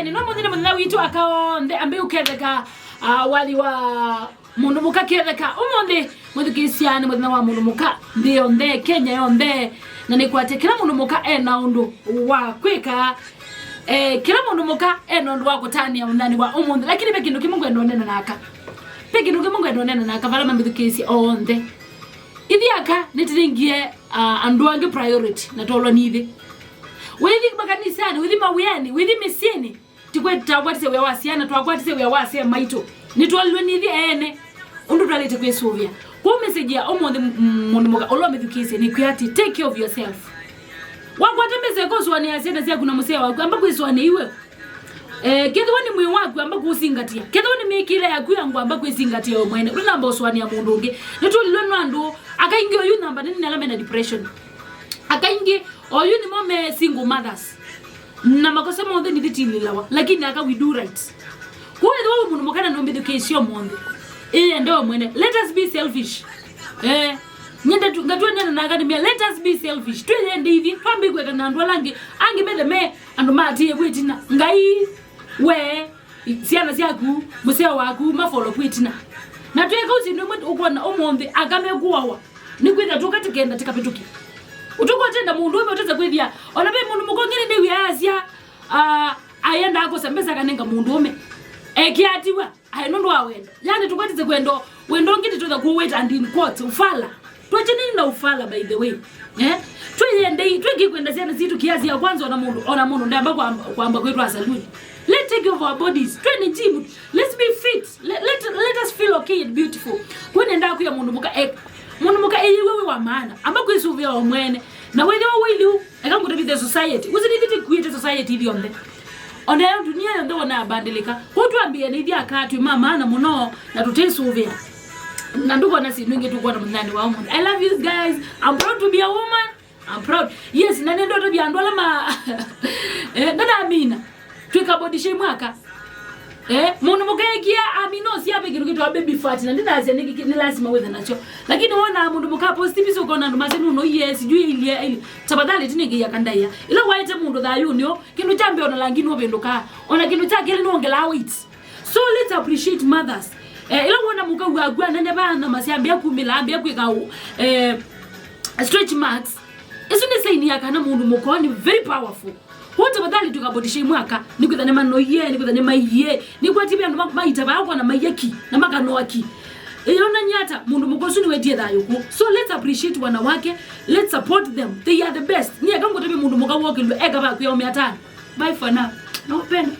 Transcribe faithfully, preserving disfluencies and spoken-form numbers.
Nĩ no mũthenya mũthenya witũ aka onthe ambĩ ũketheka, ah, wathi wa mũndũ mũka ketheka. Ũmũnthĩ, mwĩthukĩĩsya, nĩ mũthenya wa mũndũ mũka nthĩ yonthe, Kenya yonthe, na nĩkwatĩ kĩla mũndũ mũka e na ũndũ wa kwĩka. Eh, kĩla mũndũ mũka e na ũndũ wa kũtanĩa mũthenyanĩ wa ũmũnthĩ, lakini ve kĩndũ kĩmwe ngwenda ũnena naka. Ve kĩndũ kĩmwe ngwenda ũnena naka vala mamĩthukĩĩsya onthe. Ithyĩ aka nĩtĩnengie, ah, andũ angĩ priority na twolwa nĩ ithyĩ. Wĩthi makanisanĩ, wĩthi mawĩanĩ, wĩthi mĩsyĩnĩ, ti kwĩ twakwatisye wĩa wa syana, twakwatisye wĩa wa asyaĩ maitũ. Nĩtwolilwe nĩ ithyĩ ene ũndũ twalĩte kwĩsũvĩa. Kwoou message ya ũmũnthĩ, m-, mũndũ mũka ũla ũmĩthukĩĩsye nĩ kwĩa atĩ, take care of yourself. Wakwata mbesa ĩka ũsũanĩa syana syaku na mũsyaĩ waku, amba kwĩsũanĩa iwe. Eh, kethĩwa nĩ mwĩĩ waku, amba kũũsingatĩa. Kethĩwa nĩ mĩĩkĩĩle yaku ya ngũa, amba kwĩsingatĩa we mwene. Ndũnamba ũsũanĩa mũndũ ũngĩ. Nĩtũlilwe nĩ andũ, aka aingĩ oyu namba nene nĩ ala mena depression. Aka aingĩ oyu nĩmo me single mothers. Na makosa monthe nĩthitilĩlawa, lakini aka we do right. Kwoou ethĩwa wĩ mũndũ mũka na nũmbĩthukĩĩsye ũmũnthĩ, ĩyende we mwene. Let us be selfish. Eh, nyende tu, ngatwa nena na aka nĩmea, let us be selfish. Twĩyende ithyĩ, twambĩe kwĩka na andũ ala angĩ. Angĩ methe me andũ maatĩĩe kwĩtina. Ngai, we, syana syaku, mũseo waku, mafolo kwĩtina. Na twĩka ũsu, nĩmwe ũkwona ũmũnthĩ aka mekũawa. Nĩkwĩthĩa tũka tĩkenda tĩkavĩtũke. Ũtũkotenda mũndũ ũme ũtesa kwĩthĩa, ona ve mũndũ mũka ũngĩ nĩndĩw'ĩa ayasya, ah, ayendaa kũsa mbesa akanenga mũndũ ũme. Ekĩatiwa, aĩ nũndũ wa wendo. Yani tũkwatĩte kwendo, wendo ũngĩ nĩtũtha kũwĩta and in quotes, ũfala. Twakye nini na ũfala, by the way. Eh? Twĩyendei, twĩkĩkwenda syana sitũ kiasi ya kwanza ona mũndũ, ona mũndũ ndamba kwamba, kwamba kwĩtwa saluni. Let's take care of our bodies. Twende gym. Let's be fit. Let, let, let us feel okay and beautiful. Kwenendaa kwĩa mũndũ mũka, eh, mũndũ mũka, eh, iwe wĩ wa maana. Amba kwĩsũvĩa o mwene. Na wĩthĩwa wĩliu, eka ngũtavithe society. Ũsinĩthĩte kuĩte society ithyonthe. Ona yo dunia yonthe wona abandĩlĩka. Kwoou twambĩe na ithyĩ aka twĩ ma maana mũno na tũtĩsũvĩa. Na ndũkona syĩndũ ingĩ tũkwona mũthenyanĩ wa ũmũnthĩ. I love you guys. I'm proud to be a woman. I'm proud. Yes, na nĩndotavya andũ ala ma, eh, ndanamina. Twĩka body shame aka. Eh, mũndũ mũka ekia amina ũsyave kĩndũ kĩtawa baby fat, na ndinasya nĩ, nĩ lazima wĩthe nakyo. Lakini wona mũndũ mũka post picha ũkona andũ masya nũno, yes, sijui ilie, ilie. Tafadhali tinĩkĩia kandaia. Ila waete mũndũ thayũnĩ, kĩndũ kya mbee ona langi nũvĩndũkaa. Ona kĩndũ kya kelĩ nĩwongelaa weight. So let's appreciate mothers. Eh, ila wona mũka waku anene vana masyambia kumĩla, ambia kwĩka, eh, stretch marks. Isu nĩ sign ya kana mũndũ mũka nĩ very powerful. Kwoou tafadhali tũka body shame aka, nĩkwĩtha nĩmanoie, nĩkwĩtha nĩmaiie, nĩkwatĩve andũ ma-, maita vaa kwana maiya ki, na makanoa ki. Ĩyonany'a ata mũndũ mũka ũsu nĩwetie thayũ kũ. So let's appreciate wanawake, let's support them, they are the best. Nĩ eka ngũtavye mũndũ mũka wokĩlwe eka vakwĩa ome atano. Bye for now. Nakupenda.